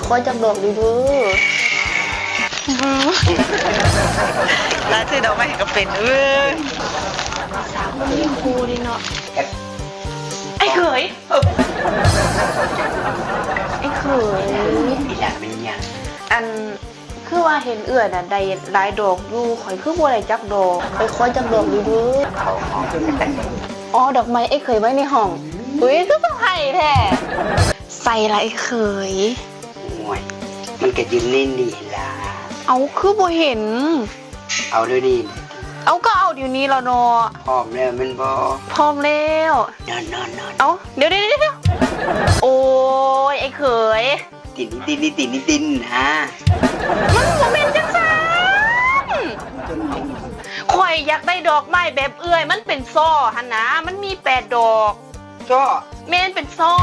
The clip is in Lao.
ຂໍຈັກດອກເດີ້. ລາຍຊື່ດອກໄມ້ກໍເປັນ ເອີຍ ສາວບໍ່ມີຄູ່ເດ້ເນາະ. ໄອ້ເຂີຍ ໄອ້ເຂີຍ ອີ່ຫຼ້າແມ່ນຫຍັງ? ອັນ ຄືວ່າເຫັນເອື້ອຍນັ້ນໄດ້ຫຼາຍດອກຢູ່ ຂ້ອຍຄືບໍ່ໄດ້ຈັກດອກ. ຂ້ອຍຂໍຈັກດອກເດີ້. ອໍ ດອກໄມ້ອ້າຍເຂີຍໄວ້ໃນຫ້ອງ. ອຸ້ຍ ຄືເຊີໄພຣສ໌ແທ້. ໃສລະອ້າຍເຂີຍ? ໂອ້ຍ ມັນກະຢູ່ໃນນີ້ລະ. ເອົ້າ ຄືບໍ່ເຫັນ? ເອົາດຽວນີ້. ເອົາ ກໍເອົາດຽວນີ້ລະເນາະ. ພ້ອມແລ້ວແມ່ນບໍ່? ພ້ອມແລ້ວ. ນອນໆໆ. ເອົ້າ ດຽວໆໆ ໂອ້ຍ ອ້າຍເຂີຍ ຕິນຕິນຕິນຕິນຕິນຫາ. ມັນບໍ່ແມ່ນຈັ່ງຊັ້ນ. ຂ້ອຍຢາກໄດ້ດອກໄມ້ແບບເອື້ອຍ ມັນເປັນສໍ່ຫັ້ນນະ ມັນມີແປດດອກ. ສໍ່? ແມ່ນ ເປັນສໍ່.